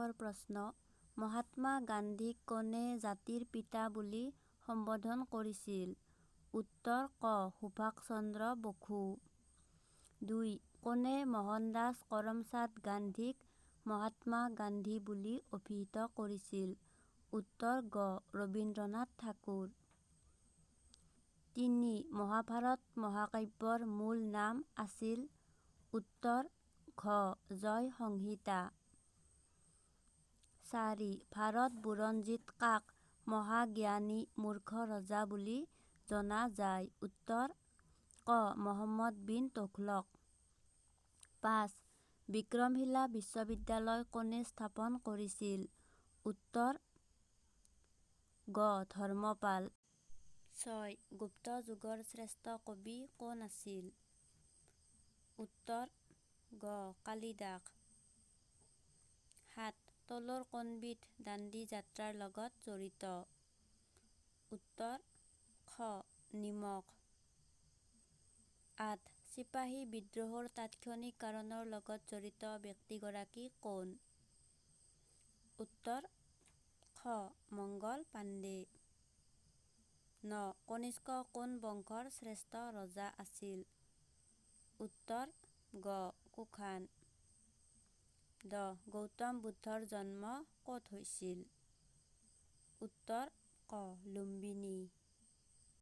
ইতিহাসৰ প্ৰশ্ন। মহাত্মা গান্ধীক কোনে জাতিৰ পিতা বুলি সম্বোধন কৰিছিল? উত্তৰ ক সুভাষ চন্দ্ৰ বসু। 2. কোনে মোহনদাস কৰমচাঁদ গান্ধীক মহাত্মা গান্ধী বুলি অভিহিত কৰিছিল? উত্তৰ গ ৰবীন্দ্ৰনাথ ঠাকুৰ। 3. মহাভাৰত মহাকাব্যৰ মূল নাম আছিল? উত্তৰ ঘ জয় সংহিতা। 4. ভাৰত বুৰঞ্জীত কাক মহাজ্ঞানী মূৰ্খ ৰজা বুলি জনা যায়? উত্তৰ ক মহম্মদ বিন টোঘলক। 5. বিক্ৰমশীলা বিশ্ববিদ্যালয় কোনে স্থাপন কৰিছিল? উত্তৰ গ ধৰ্মপাল। 6. গুপ্ত যুগৰ শ্ৰেষ্ঠ কবি কোন আছিল? উত্তৰ গ কালিদাস। 7. তলৰ কোনবিধ দাণ্ডি যাত্ৰাৰ লগত জড়িত? উত্তৰ খ নিমখ। 8. চিপাহী বিদ্ৰোহৰ তাৎক্ষণিক কাৰণৰ লগত জড়িত ব্যক্তিগৰাকী কোন? উত্তৰ খ মংগল পাণ্ডে। 9. কনিষ্ক কোন বংশৰ শ্ৰেষ্ঠ ৰজা আছিল? উত্তৰ গ কুষাণ। 10. গৌতম বুদ্ধৰ জন্ম ক'ত হৈছিল? উত্তৰ ক লুম্বিনী।